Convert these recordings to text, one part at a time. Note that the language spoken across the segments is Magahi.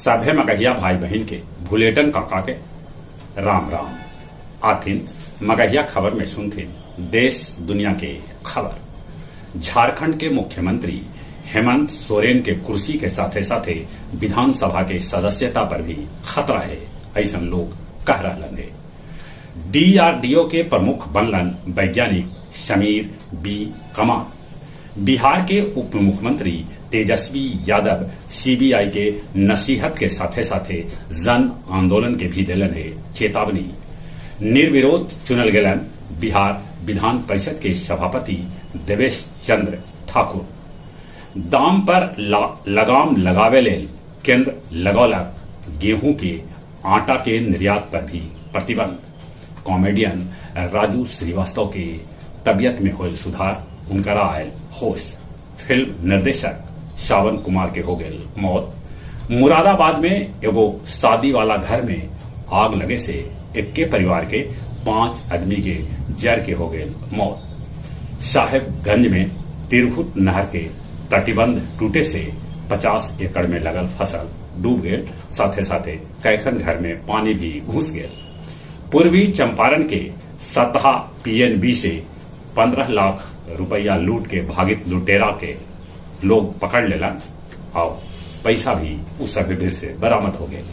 सभे मगहिया भाई बहिन के भुलेटन काका के राम राम। आथिन मगहिया खबर में सुनथिन देश दुनिया के खबर। झारखंड के मुख्यमंत्री हेमंत सोरेन के कुर्सी के साथे साथे विधानसभा के सदस्यता पर भी खतरा है, ऐसन लोग कह रहलन हे। डीआरडीओ के प्रमुख बनलन वैज्ञानिक समीर बी कमात। बिहार के उप मुख्यमंत्री तेजस्वी यादव सीबीआई के नसीहत के साथे साथे जन आंदोलन के भी देलन है चेतावनी। निर्विरोध चुनल गेलन बिहार विधान परिषद के सभापति देवेश चंद्र ठाकुर। दाम पर लगाम लगावे लेल केंद्र लगौलक गेहूं के आटा के निर्यात पर भी प्रतिबंध। कॉमेडियन राजू श्रीवास्तव के तबियत में होल सुधार, उनकरा आयल होश। फिल्म निर्देशक सावन कुमार के हो गए मौत। मुरादाबाद में एगो शादी वाला घर में आग लगे से इक्के परिवार के 5 आदमी के जर के हो गए मौत। साहेबगंज में तिरहुत नहर के तटबंध टूटे से 50 एकड़ में लगल फसल डूब गए, साथे साथे कैखन घर में पानी भी घुस गए। पूर्वी चंपारण के सतहा पीएनबी से 15 लाख रुपया लूट के भागित लुटेरा के लोग पकड़ लेलन और पैसा भी उस सभी से बरामद हो गए।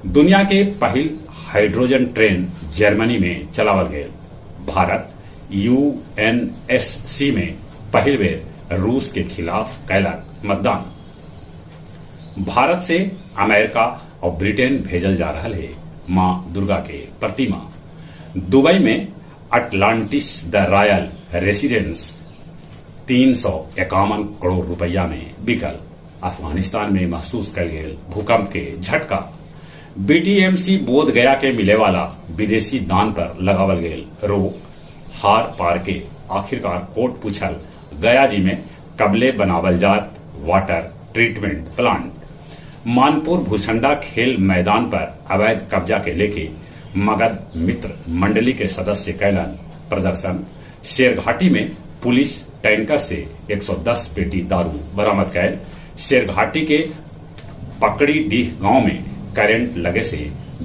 दुनिया के पहिल हाइड्रोजन ट्रेन जर्मनी में चलावल गए। भारत यूएनएससी में पहिल बेर रूस के खिलाफ कैलक मतदान। भारत से अमेरिका और ब्रिटेन भेजल जा रहा है मां दुर्गा के प्रतिमा। दुबई में Atlantis the royal residence 351 crore रुपया में बिकल। अफगानिस्तान में महसूस कल गेल भूकंप के झटका। बीटीएमसी बोध गया के मिले वाला विदेशी दान पर लगावल गेल रोक। हार पार के आखिरकार कोर्ट पूछल गया जी में कबले बनावल जात वाटर ट्रीटमेंट प्लांट। मानपुर भूसंडा खेल मैदान पर अवैध कब्जा के लेके मगध मित्र मंडली के सदस्य कैलन प्रदर्शन। शेरघाटी में पुलिस टैंकर से 110 पेटी दारू बरामद कैल। शेरघाटी के पकड़ी डीह गांव में करंट लगे से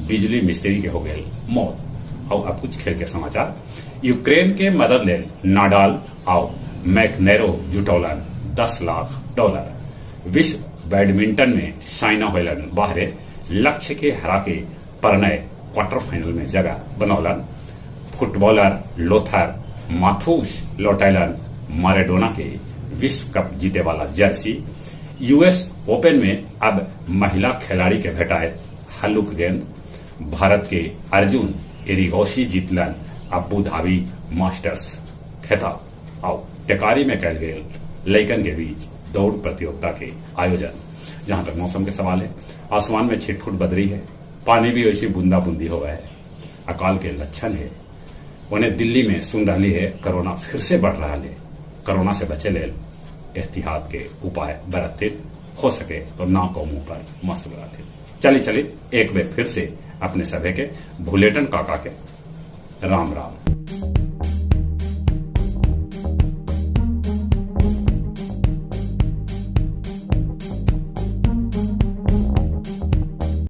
बिजली मिस्त्री के हो गए मौत। और अब कुछ खेल के समाचार। यूक्रेन के मदद ले नाडाल और मैकनेरो जुटौलन $10 लाख। विश्व बैडमिंटन में साइना होलन बाहरे, लक्ष्य के हरा के प्रणय क्वार्टर फाइनल में जगह बनौलन। फुटबॉलर लोथर माथुस लौटैलन मारेडोना के विश्व कप जीते वाला जर्सी। यूएस ओपन में अब महिला खिलाड़ी के भेटाए हल्लुक गेंद। भारत के अर्जुन एरिगौशी जीतलन अबू धाबी मास्टर्स खिताब। और टेकारी में कैल गेल लइकन के बीच दौड़ प्रतियोगिता के आयोजन। जहां तक मौसम के सवाल है, आसमान में छिटफुट बदरी है, पानी भी वैसी बूंदा बूंदी हो है, अकाल के लक्षण है। उन्हें दिल्ली में सुन रही है कोरोना फिर से बढ़ रहा है। कोरोना से बचे ले एहतियात के उपाय बरतते, हो सके तो नाक और मुंह पर मास्क लगाते। चली चली एक बार फिर से अपने सभे के भुलेटन काका के राम राम।